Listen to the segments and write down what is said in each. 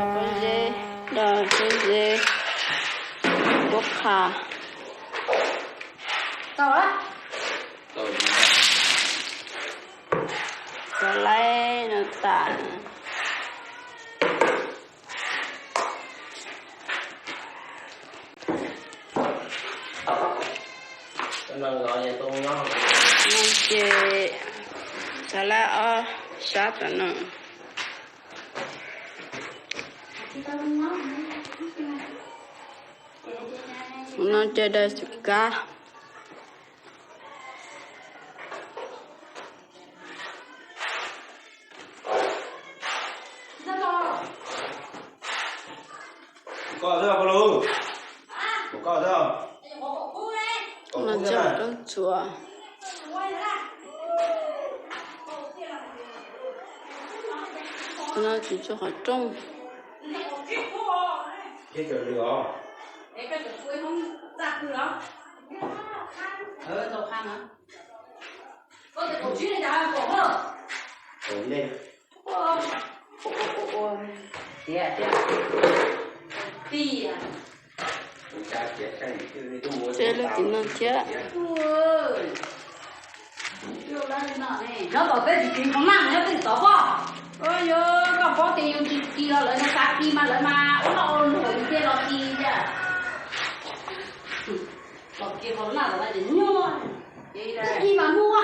Pob zeb, pob zeb, pob qha. Tau lawm. Tau lawm. Tau lawm no tas. No ces tau lawm ob sab tom no. No ces daim xwm kab. Koj xwb, koj lus. Koj xwb. No ces roob txhuam. No ces tsuas qhov rooj. Thiab lub tim no thiab. Nyob tom peb tsis tsis tau naj nyob twg tod pob. Yuav koj pob tias yus tsis kis los lawv xav kis mas lawv mas ua noj ua luam yus thiaj los kis thiab. Los kis qhov naj los ces nyuaj. Kis mas mus ua,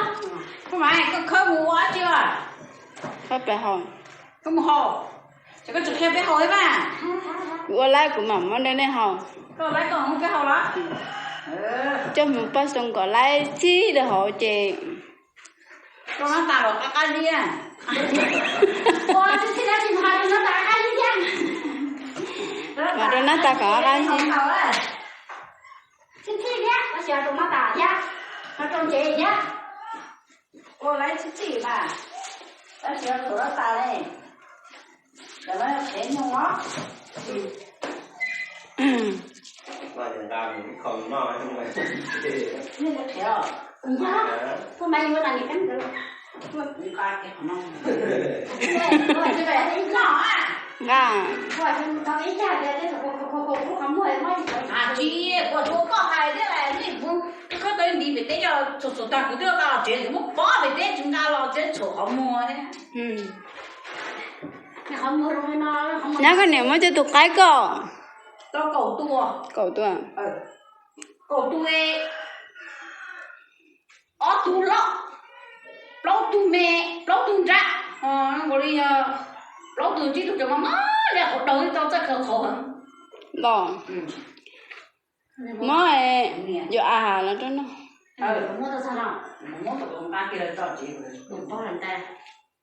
koj mas koj khawb mus ua dab tsi os? Khawb pem haus. Koj mus haus, ces koj tsis qhia peb haus thiab mas. Kuv ua laib kuv mam muab rau nej haus. Koj laib koj muab peb haus los? Coj mus paj xoo kom laib txhib rau hauv ces. Rau nab tas kom qab qab zib. Ua txhib txhib dab tsi mas rau nab tas qab qab zib thiab. Mas rau nab tas kom qab qab zib. Txhib txhib thiab, tab sis rau nab tas thiab, rau ntsev thiab. Ua laib txhib txhib mas, tab sis rau nab tas ne. Cov no qhev nyuj os. Kuv mas yuav nas nim kab ntawd. Nqa, tsis, kuv tuaj koj hais thiab, nej kuv khawb tau ntiv pem teb, yog txhua txhua tag kuv twb nqa los tsev, kuv muab pob pem teb tsis nqa los tsev, txhua qhov muag thiab. Nyab koj niam muab coj tus qaib koj. Kaum tus, kaum tus, ob tug loj, plaub tug me, plaub tug nrab, nkaus li yog plaub tug tsib tug cov maj maj li qhov daus tau txaj khaws qhauv heev. Los, muab yuav a los rau no.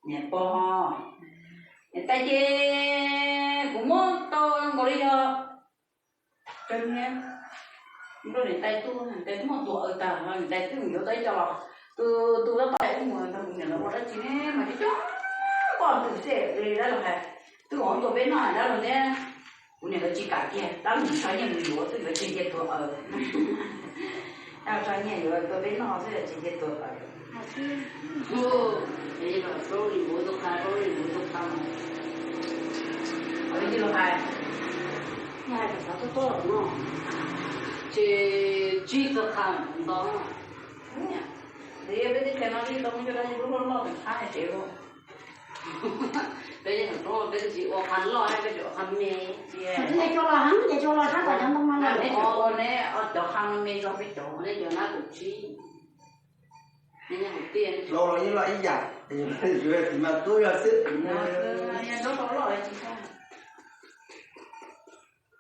Niam pog, niam tais ces kuv muab tau nkaus li yog, niam tais tuag, niam tais muaj tuag aws tag, niam tais twb mus yuav tau ib co los, tus tus tab tom mus tau kuv niam lawv ua dab tsi ne mas coob coob poj ntxoog xwb li dab laug hais, twb ua tua peb noj dab laug thiab. Kuv niam lawv tsis kam kiag, dab laug tso nyiaj mus yuav twb yuav tseg cia tuag aws. Dab laug tso nyiaj yuav tua peb noj xwb yuav tseg cia tuag aws. Plaub li npuv tus qha, plaub li npuv tus qha. Ua li los hais, hais kom xav tuaj tuaj los no, ces tsib txog qha ntau. Ntawd yog peb teb chaws no li tau muaj cov dab tsi lub loj loj tseem qab hais tsev ua. Peb yeej tsis ua qha loj, peb tsis ua qha me. Ces cua los heev, ces cua los sab tom cov ntoo no los. Neb tseem ua neb cov qha me me zog peb cov, neb cov nab kaum tsib. Neb nyob hauv tiaj. Los los yeej loj ib yam, tus mas tub yog xwb. Nyob rau loj tsis txhob.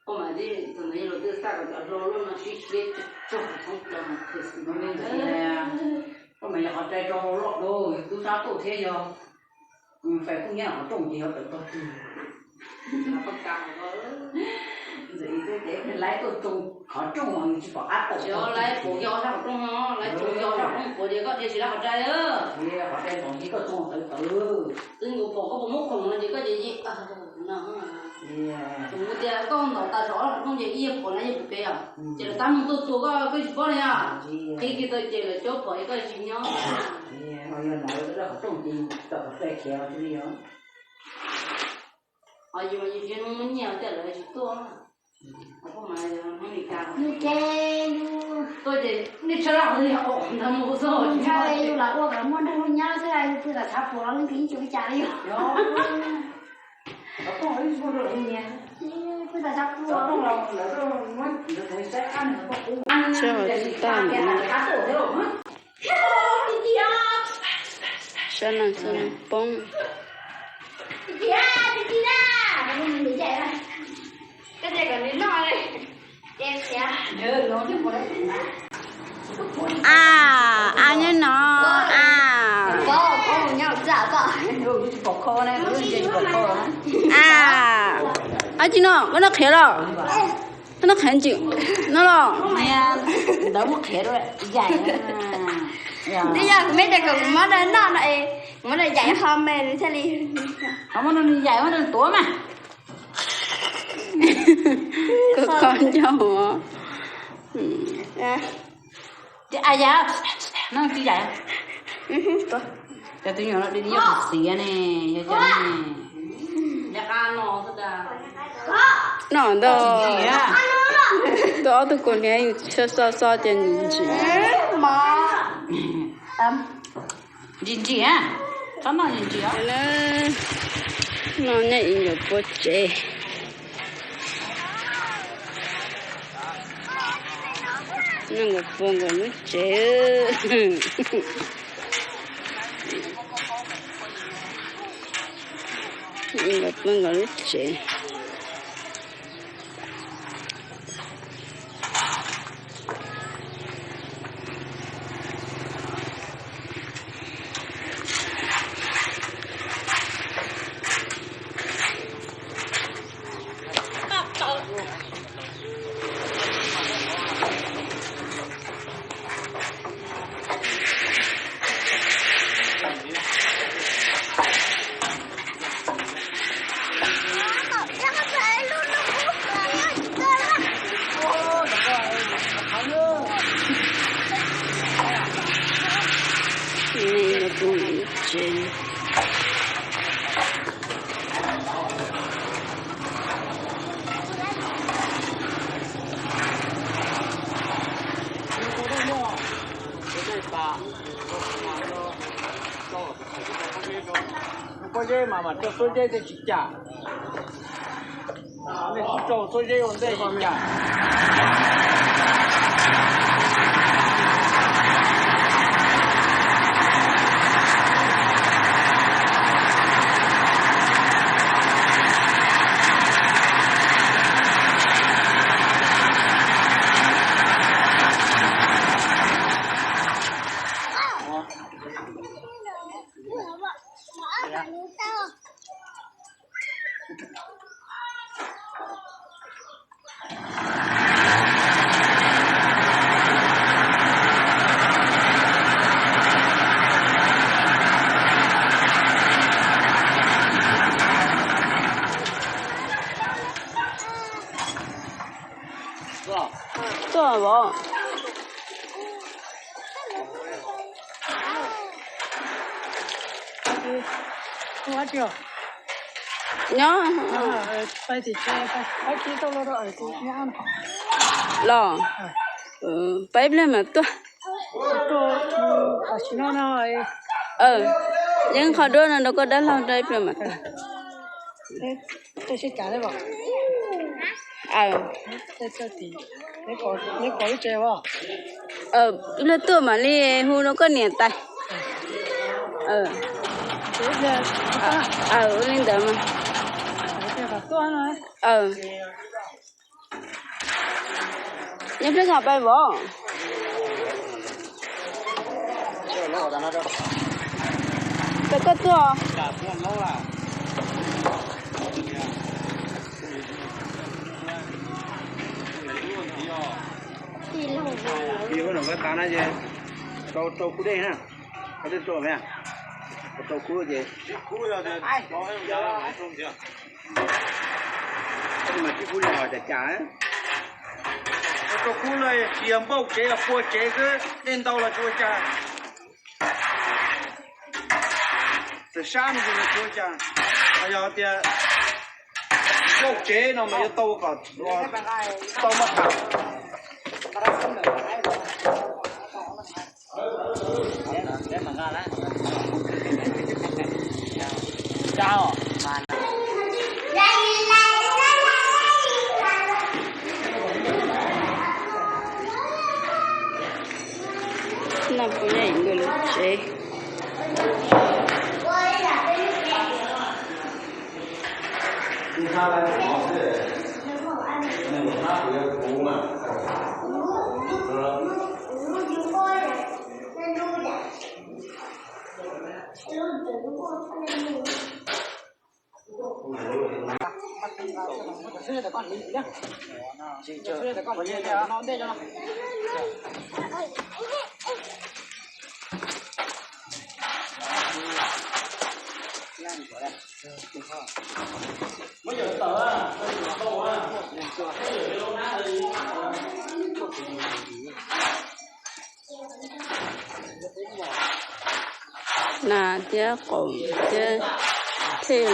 Koj mas tus no yog los twb xav kom cov hlau loj no sib siab tsuag tsuag thoob plaws mas kawg xwb no. Koj mas yog Qhov rai rau hauv loj dua, yog tub sab tuaj thiab yog fais kuj nyob qhov rooj ces yuav tawm tog twg. Ntxim ib tug ces laib tuaj tsoo qhov rooj, tsis pom qab tawm tog twg. Laib puas yog sab qhov rooj no, laib tsoo yog sab qhov rooj puas ces koj de tsis laib qhov rai. Qhov rai npaum li koj tsoo tawv tawv. Twb nkaus pom koj puas muab khoom no ces koj ces ib, tus mus tias koj ntaus tas zog qhov rooj ces ib yam pom na yam pem pem os. Ces lawv tab meeg tuaj tua koj, koj tsis paub na yom. Qhib kiag tau ces lawv cov pom es koj tsis nyob. Ho yog ntawd qhov rooj ces tawm qhov rai khiav xwb li os. Ho yus mas yus tsis muaj nyiaj tiag lawv tsis tuaj. Yus ces yus tuaj ces nej tshaj laj qhov twg yog ntawd mus xwb. Yus lam ua kom muaj nrog luag nyob xwb, yus pw tom tshav puam los leej twg yeej tsis ua cas li. Tsis tau na. Sab no sab no poob. A, a nyob no, a. A, a tsis no, koj noj qhiav los? Koj noj qhiav ntsis no los? Ntawd muab qhiav yaim. Twb yog kuv me tias kom kuv muab rau noj no es, kuv muab rau yaim ho me nws thiaj li. Muab rau nws yaim, muab rau nws tuav mas. Koj koj ncauj os. Yaim, no tsis yaim. Cov tus nyuam no yog tus xiav ne, yog cov ne. No ntag. Tus ob tug kaus hniav yus xo xo xo ces ntsim ntsim. Ntsim ntsim, txhob noj ntsim ntsim. No nej ib nkawd puag tsev. Nej nkawd puag nkawd lub tsev. Nkawd puag nkawd lub tsev. Pob zeb mas mam rau xuab zeb thiaj tsis cam. Nej tsis rau xuab zeb ua ntej tsis cam. Tuaj vauv. Nyob los, peb ib pliag mas tuaj. Yeej qhov duab no rau koj dab laug rau ib pliag mas tuaj. Ib pliag tuaj mam li hu rau koj niam tais. Li ntawd mas. Nyob pliag kom pais vauv. Rau koj tuaj. Rau, rau kub dej na. Koj dej rau me, rau kub ces. Mas tib kub li cas cas, rau kub no tsis yog npauj tsev, yog pua tsev xwb, dej ntau los tsis ua cas. Txawm sab me ntsis los tsis ua cas, yog tias npauj tsev no mas yuav tau kom tau maj tham. Noj puas nyob ib lub tsev. Nas thiab qaum thiab thej.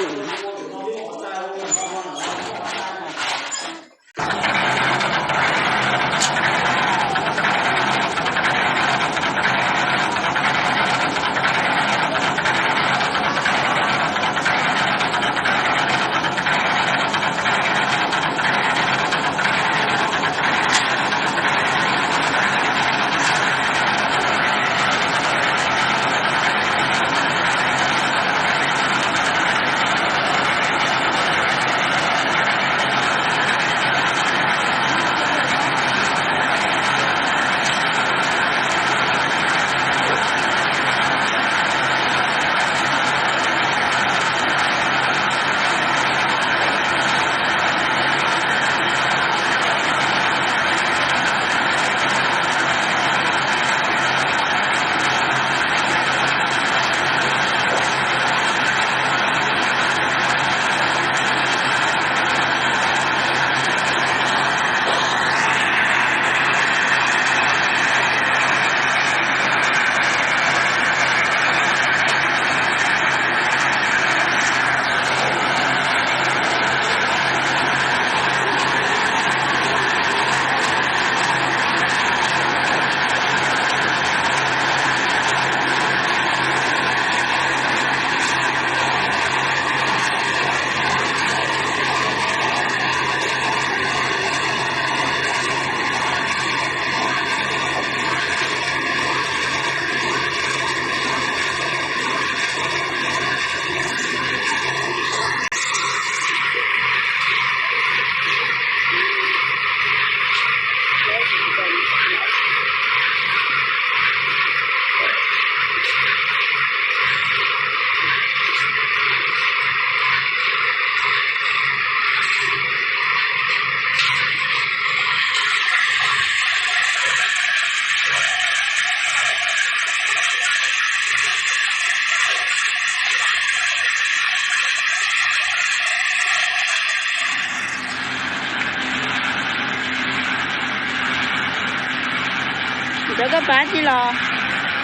Cov koj pab tsis los?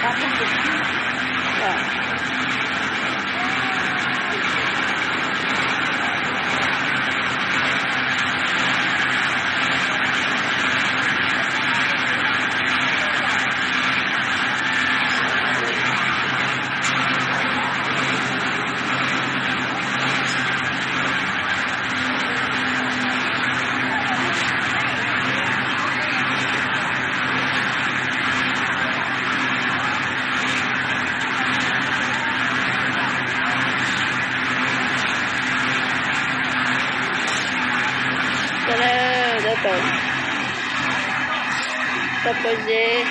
Tau, tau, tau pom zeb.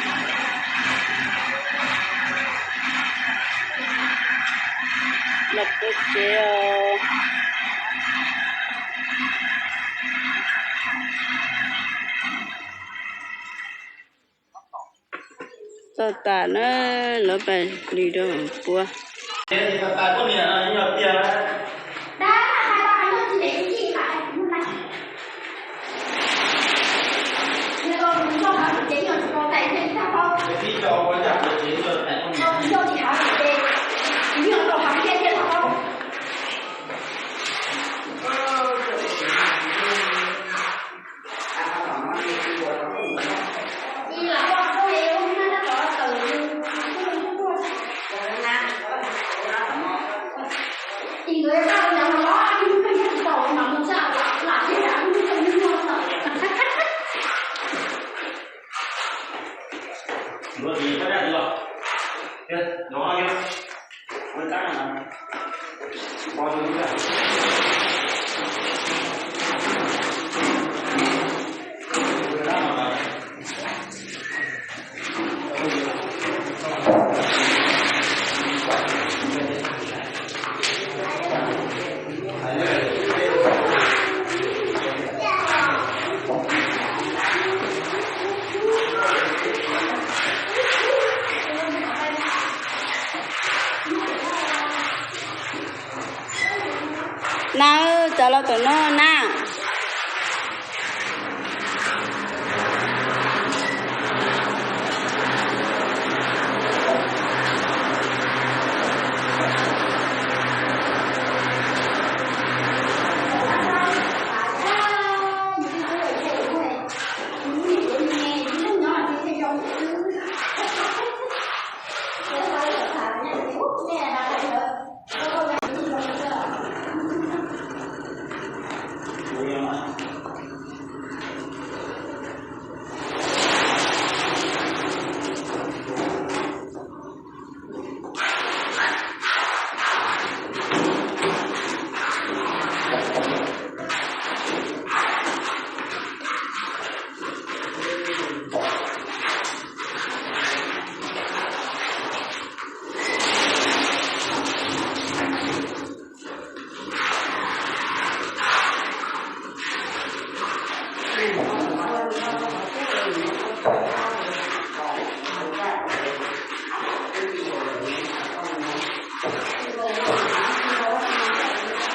Tsev os. Txog tas na, lawv pais lwm rau puab. Na, txav los tom no na.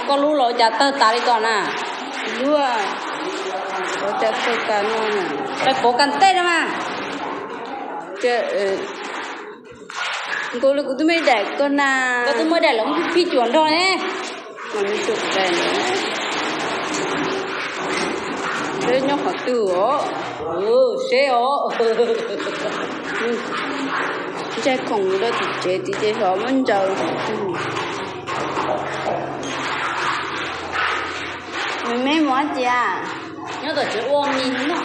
Koj lub los cas tawg tas li ko na? Lub, los cas tawg tas no na? Pais pov kas ntej no mas. Nkaus li kuv twb muaj ib daim ko na. Koj twb muaj daim los muab phij cuam nrog ne. Seb nyob qhov twg os. Seb os. Ntsaig khoom rau tim tsev tid ces xyov muab ntsaws qhov twg. Me mus dab tsi a? Nyob tom tsev ua mis no.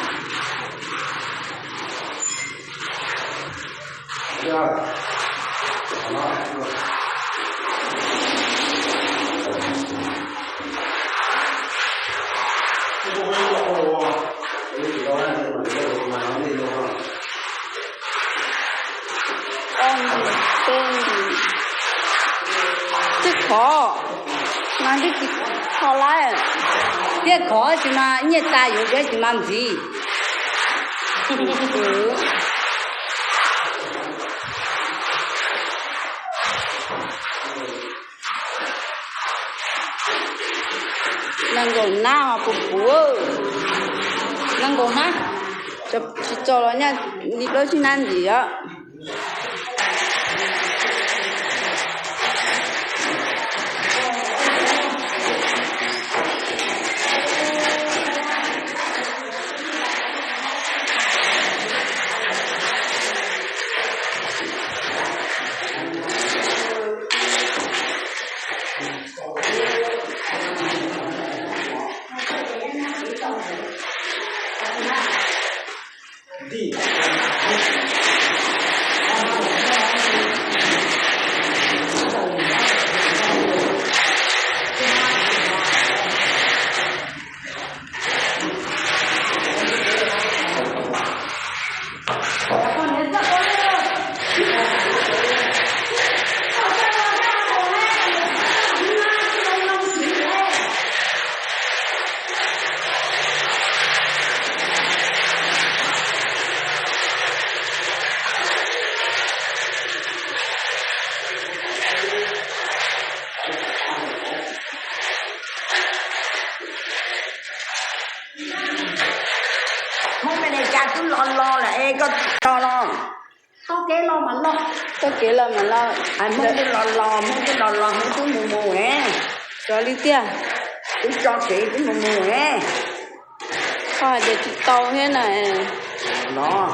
Tej khov mas twb tsis kho lawm. Thiab khov tab sis mas nyiaj tas yuav tab sis mas ntxiv. Nees nkaum hnab puv puv. Nees nkaum hnab, tsis txaus los nyaj li plaub tsib hnab ntxiv os. Txoj kev los mas los, Hmoob twb los los, Hmoob twb los los, Hmoob twb mus mus ne. Xyov li tiag. Twb tso kev twb mus mus ne. Koj hais tias tsis tau thiab na. Los.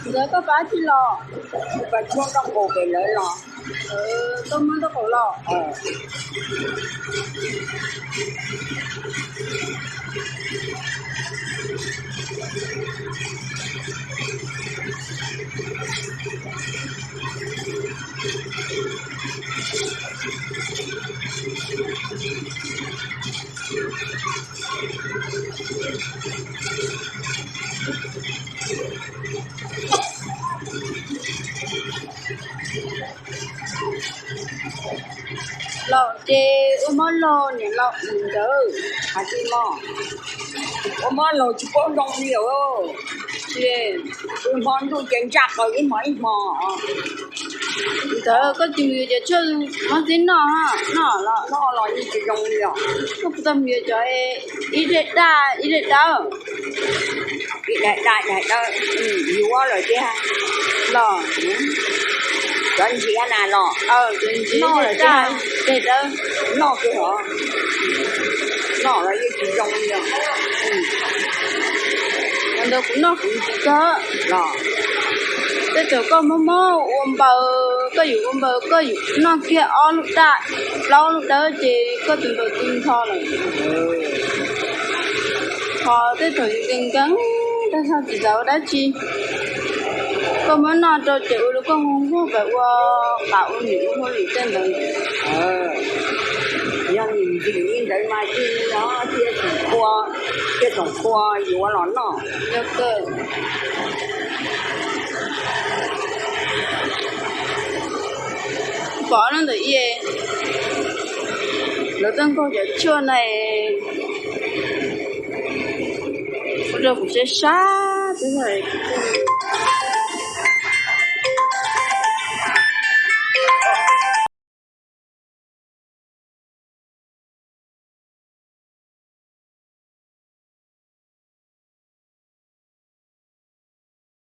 Ntawd koj pab tsi los? Pab tshuab nroj nqus pem lawv los. Koj muab nroj nqus los. Los ces ua mob laug niam laus ntawd hais tias no, ua mob laug tsis paub zoo li os. Ces hmo ntuj ces ntsaj qaws ib hmo ib hmo. Ntawd koj tus yawg cov tshuaj mob txib noj, noj los noj los yeej tsis zoo li os. Koj puas tau mus yuav cov ib daim daj ib daim dawb? Ib daim daj daim dawb, yuav lawm tiag los. Cov ntsiav na los, cov ntsiav noj lawm tiag, daim dawb. Noj kawg los, noj los yeej tsis zoo li os. Ntawd kuv noj kuv ntxiv kawg los. Tej thaum koj mob mob ua npaws, koj yuav ua npaws koj yuav noj kiag ob lub daj, plaub lub dawb ces koj tus npaws tu nrho lawm. Ho tej thaum yus nkees nkees tag zog tsis xav ua dab tsi, koj muab noj rau ces ua rau koj nquag nquag pes ua qas ua num ua hauj lwm tej ntawd. Yog nws ntxim li ntawd mas cia li no cia tsoom qhua, cia tsoom qhua yuav los noj. Yog kawg. Pom no ntawm i, lawv tuaj nkaug cov tshuaj na, ua rau kuv sab sab.